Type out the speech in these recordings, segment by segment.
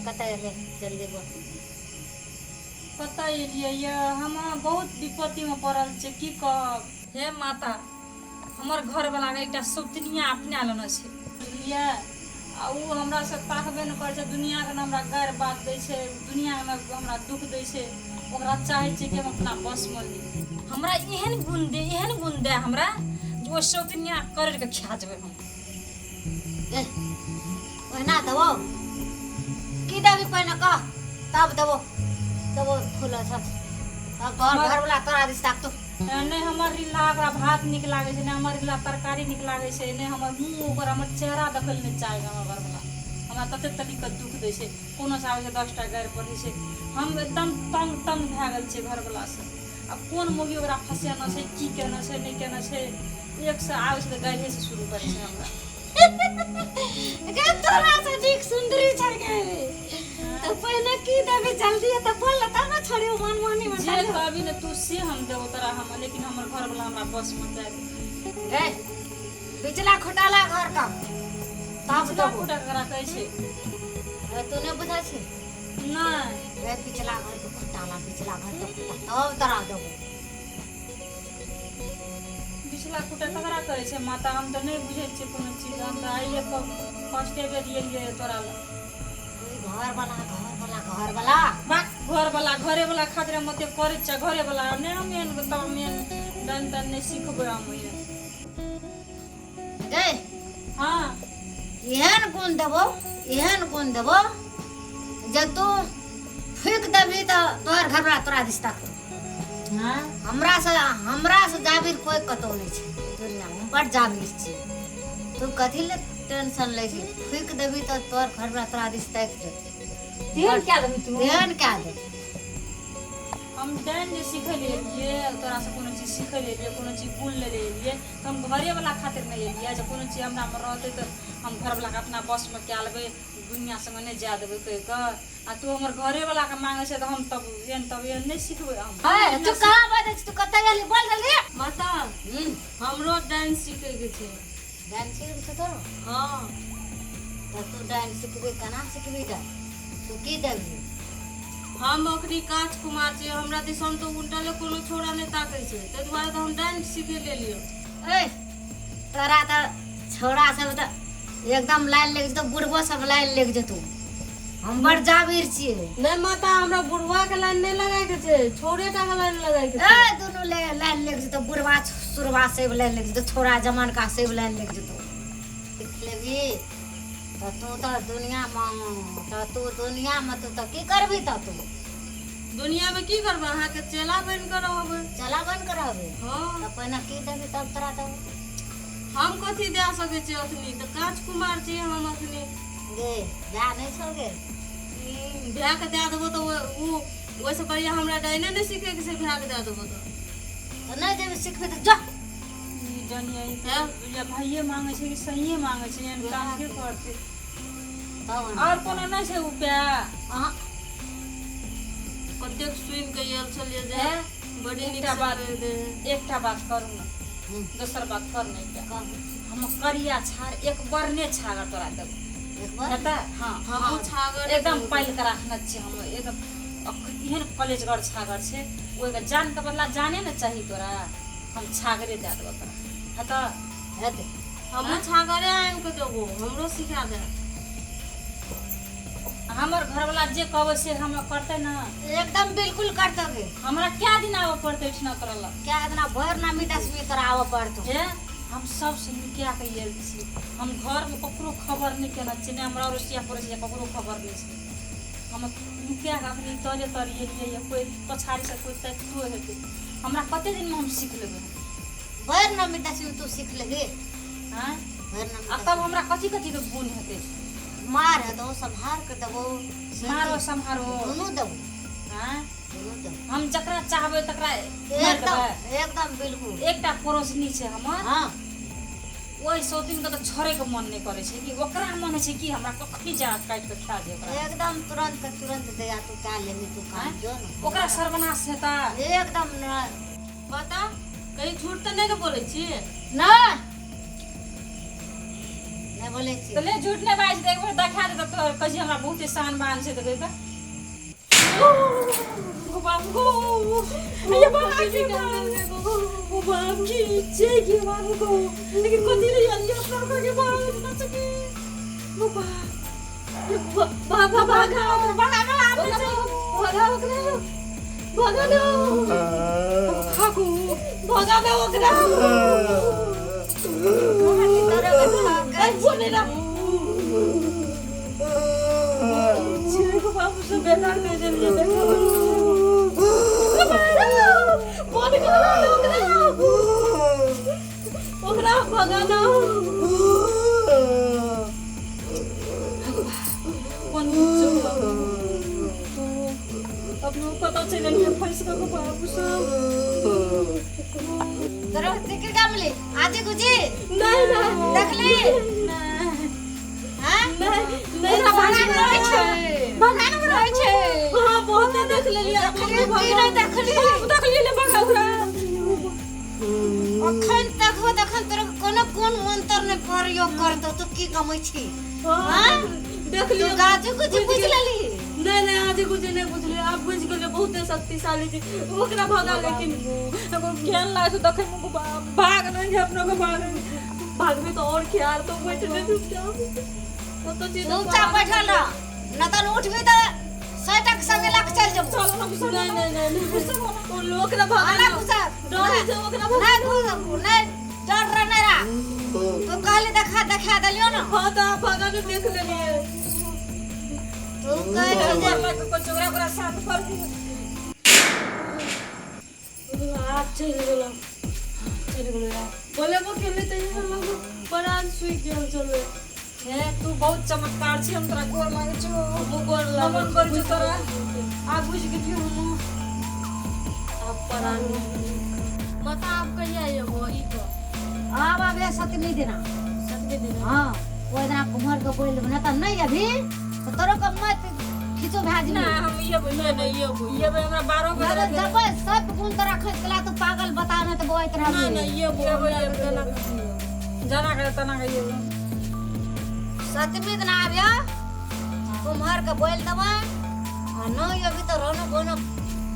कतऽ एलै जल्दी बोल। कतऽ एलियै ये हम बहुत विपत्तिमे पड़ल छियै, की कहब। हे माता, हमर घरवलाके एकटा सौतनिया अपना लेने छै, बुझलियै? आ ओ हमरा से ताकबे नहि करै छै, दुनिआके ने हमरा गारि बात दै छै, दुनिआके ने हमरा दुःख दै छै। ओकरा चाहै छियै कि हम अपना बसमे ली। हमरा एहन गुण दे, एहन गुण दे हमरा जे ओहि सौतनिया करड़िके खा जेबै हम। ए, ओहिना देबो की देबी पहिने कह, तब देबो। देबो फूल सब तब तोहर घरवला तोरा दिस ताकतो। नहि हमर रिल्ला ओकरा भात नीक लागै छै, नहि हमर रिल्ला तरकारी नीक लागै छै, नहि हमर मुँह ओकर हमर चेहरा देखै लए नहि चाहै छै। हमर घरवला हमरा तते तरीके दुःख दै छै, कोनो से आबै छै 10टा गारि पढ़ै छै। हम एकदम तंग तंग भए गेल छियै घरवलासँ। आब कोन मौगी ओकरा फँसेने छै, की केने छै, नहि केने छै। एक से आबै छै तऽ गारिये से शुरू करै छै हमरा। गे तोरा से नीक सुंदरी छै गे, तऽ पहिने की देबी जल्दी तऽ बोल ने, तब ने छोड़ियो मनमोहनी में। जे कहबी ने तू से हम देबो तोरा हम, लेकिन हमर घरवला हमरा बस में दए दे। गे बिचला खोटाला घर का तब पिछला देबो। फुटा ककरा कहै छै? ए, तू नहि बुझै छी? नहि। गे पिछला घर के खोटाला, पिछला घर के खोटा, तब तोरा देबो। बिछला खुटा ककरा कहै छै माता? हम तऽ नहि बुझै छियै कोनो चीज, हम तऽ आइए फर्स्टे बेर एलियै तोरा लग। घर वाला, घर वाला, घर वाला। बाक, घर वाला, घरे वाला खातिर हम ओते करै छियै। घरे वाला नहि, हम एहन तब हम एहन डाइन ताइन नहि सिखबै हम एहन। गे। हाँ। एहन गुण देबो, एहन गुण देबो जे तू फूकि देबही तऽ तोहर घरवला तोरा दिस तकतौ। हाँ। हमरा से जाबिर कोई कतौ नहि छै दुनियामे, हम बड़ जाबिर छियै। तू कथी ले टेंशन लै छी? फूकि देबही तऽ तोहर घरवला तोरा दिस ताकि देतौ। तेहन कए देबही तू? तेहन कए देतौ। हम डाइन जे सीखै लए एलियै तोरासँ, कोनो चीज सीखै लए एलियै, कोनो चीज गुण लै लए एलियै, तऽ हम घरेवला खातिर नहि एलियै जे कोनो चीज हमरामे रहतै तऽ हम घरवलाके अपना बसमे कए लेबै, दुनिया सङ्गे नहि जाय देबै कहि कऽ। आ तू हमर घरेवलाके मांगै छै तऽ हम तब एहन तब एहन नहि सिखबै हम। ए, तू कहाँ बजै छी? तू कतऽ गेली? बोल जल्दी। माता, हमरो डांस सीखैके छै। डांस सीखै छै तोरो? हाँ। तऽ तू डांस सिखबी, केना सिखबी डांस? तू की देबही? हम अखनी काच कुमार छी, हमरा दिसन तऽ उल्टले कोनो छोरा नहि ताकै छै, ताहि दुआरे तऽ हम डांस सीखे लेलियै। ए, तोरा तऽ छौड़ा सब तऽ एकदम लाइन लागि जेतौ, बुढ़बो सब लाइन लागि जेतौ। हम बड़ जाबिर छियै। नहि माता, हमरा बुढ़वा के लाइन नहि लगाय के छै, छोड़े टा के लाइन लगाय के छै। ए, दुनू ले लाइन लागि जेतौ, बुढ़वा सुरवा सब लाइन लागि जेतौ, छोड़ा जमानका सब लाइन लागि जेतौ। सीख लेबही तऽ तू तऽ दुनियामे, तऽ तू दुनियामे तू तऽ की करबही? तऽ तू दुनिया में की करबै? अहाँके चेला बनि कऽ रहबै। चला बनि कऽ रहबै? हाँ। तऽ पहिने की देबही तब तोरा देबौ। हम कथी दए सकै छियै? अखनी तऽ काँच कुमार छी हम अखनी। गे, भाय नहि छौ गे? भायके दए देबो तऽ ओ ओहिसँ बढ़िआँ हमरा डाइने नहि सीखैके छै, भायके दए देबो तऽ। तऽ नहि जेबही सिखबही तऽ जा। ई डनिया ई तऽ भाइये मांगै छै कि सहिए मांगै छै? एहन काम के करतै? तब आओर कोनो नहि छै उपाय? अहाँ कतेक सुनि कऽ आयल छलियै जे हैं? बड़ी नीक एकटा से बात कहि दे। एकटा बात करू ने। दोसर बात कर ने एकटा। हम करिया छाड़ एक बरने छागर तोरा देबो। एक बार हेतै? हाँ। हमहूँ छागर एकदम पालि कऽ राखने छियै हम, एकदम एहन कलेजगर छागर छै। ओहिके जानके बदला जाने ने चाही तोरा, हम छागरे दए देबो तोरा, हेतै? हेतै। हमहूँ छागरे आनि कऽ देबो, हमरो सिखा दे। हमर घरवला जे कहबै से हम करतै ने? एकदम बिल्कुल करतौ गे। हमरा क्या दिन आबऽ पड़तै एहिठिना तोरा लग? क्या दिना? भरि नामी दसमी तोरा आबऽ पड़तौ। हे, हम सबसँ नुका कऽ आयल छी। हम घरमे ककरो खबर नहि केने छियै, नहि हमरा अड़ोसिया पड़ोसिया ककरो खबर नहि छै। हम नुका कऽ अखनी तरे तर एलियै। कोइ पछाड़ीसँ कोइ ताकितो हेतै हमरा? कते दिनमे हम सीख लेबै? भरि नामी दसमी तू सीख लेबही। आँय? भरि नामी। आ तब हमरा कथी कथीके गुण हेतै? मार हेतौ, सम्हार के देबौ। मारो सम्हारो। दुनू देबौ। आँय? दुनू देबौ। हम जकरा चाहबै तकरा मारि एकदम देबै? एकदम बिल्कुल। एकटा पड़ोसनी छै हमर। हाँ। ओहि सौतीनके तऽ छोड़ैके मन नहि करै छै कि ओकरा मन होइ छै कि हमरा कखनी जा काटि कऽ खा जाय ओकरा। एकदम तुरंत के तुरंत दया तू क्या लेबही तू काम आँय? जो ने। ओकरा सर्वनाश हेतै। एकदम न। माता, कहीं झूठ तऽ नहि ने बोलै छी? नहि, नहि नहि बोलै छी। तऽ ले झूठ नहि बाजि दे, एक बेर देखा दे तऽ तोहर कहै छी हमरा बहुते शान बान छै तऽ कहि। गो बाप गो, ये बाप गे गो बाप की छै गे बाप गो, लेकिन कथी ले आलिए अपना के बाप ना सके गो बाप भागा भागा भागा भागा भागा ओकरा भगा दो, भागो भगा दो ओकरा। बोले ना बाबू से बेकार कर देलिए, देखो बंद कर ओकरा, ओकरा भगा दो। कोन अपनो पता चलि गेल, फँसि कऽ बाबू सब। तोरा की काम ले आजे गुजी? नहीं नहीं। देखली? नहीं। हाँ। नहीं नहीं। ओकरा भगान रहै छै, भगान रहै छै। हाँ, बहुत देख लेलियै। देखली की नहि देखली? देखलियै ने, भगा ओकरा। अखन तक हो तखन तोरा कोनो कोन मंत्र नहि प्रयोग करतौ, तू की कमै छी? हाँ, देख तू लियौ। गाजू गुजी बुझि लेली? नहीं नहीं, आज कुछ नहीं बुझलियै, आब बुझि गेलियै, बहुते शक्तिशाली छै ओकरा भगा, लेकिन एगो ज्ञान लागै छै देखै मे, भाग नहि अपनो के भाग भागबे तऽ और ख्याल तो बैठ नहि चुपचाप वो तो चीज। चुपचाप बैठल रह, न तऽ उठबी तऽ 100 टक संगे लऽ के चलि जेबौ। चलो ना गुस्सा। नहीं नहीं नहीं नहीं, ओ लोग ओकरा भगा। आला गुस्सा। डर छै ओकरा भगा। नहीं घुस, नहीं डर रह, नहीं रह। तू कहली देखा, देखा देलियो ना। हाँ, तऽ आप भगा ने देख लेलियै। तू कहै छी जे ओकरा ओकरा साथ कर दियौ। आब चलि गेलौ, चलि गेलौ यार। बोलेबो केली तऽ इहे लगो प्राण सुखि गेल छलै। हे, तू बहुत चमत्कार छी, हम तोरा गोर लागै छौ। हमहूँ गोर लागै। नमन करै छौ तोरा, आब बुझि गेलियौ हम। आब प्राण माता, आब कहिया एबो ई कह? आब आबे सतमी दिना। सतमी दिन? हाँ, ओहि दिना कुम्हर के बोलि देबो, नहि तऽ नहि अभी तऽ तोरो के मत खींचो भए जेबी। ना, हम एबै। नहि नहि, एबो। एबै, हमरा 12 बजे। नहि तऽ जबै सब गुण तोरा खसि गेला, तू पागल बता, नहि तऽ बौआइत नहि रहबी। नहि, एबो। एबो, हमरा एबो। केना कहियो? जना के तना के एबै। सतमी दिना आबियो, कुम्हर के बोलि देबै, आ नहि अभी तऽ रोनो बोनो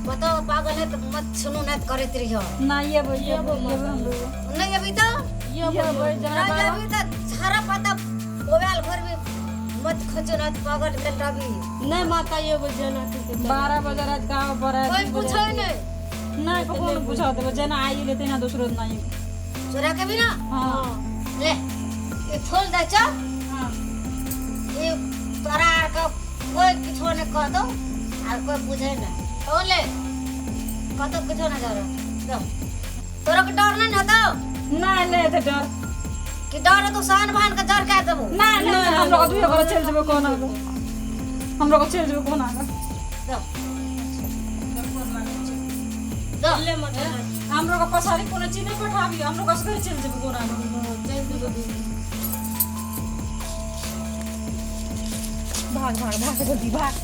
बताओ पागल है तऽ मत सुनू, नहि तऽ करैत रहियो। ना, एबै, एबै, एबै हम। नहि अभी तऽ एबो। एबै जना नहीं 12। अभी तऽ झाड़ा पाता मोबाइल घर में मत खोजो, ना तऽ पागल भेल रहबी। नहि माता, एबो जेना के 12 बजे रात का पर। कोई पूछे नहीं। नहीं, ककरो पूछा देबै, जेना आई लेते ना दोसरो दिन आई। चोरा के भी ना। हाँ। ले, ये फूल दे चो। हाँ। ये तोरा आर के कोई किछो नहीं कह दो आर कोई पूछे नहीं तो ले, कतो किछो नहीं डर दो, तोरा के डर नहीं होतो? नहीं नहीं ते डर। कि डर तो सान भान के डर कह देबो। नहीं नहीं, हम लोग दुए घर चल जेबै कोना के, हम लोग चल जेबै कोना के। दो दो। ले माता। हम लोग के पछाड़ी कोनो चीज नहीं पठाबी, हम लोग असगर चल जेबै कोना के। चलि जेबै। भाग भाग भाग, जल्दी भाग।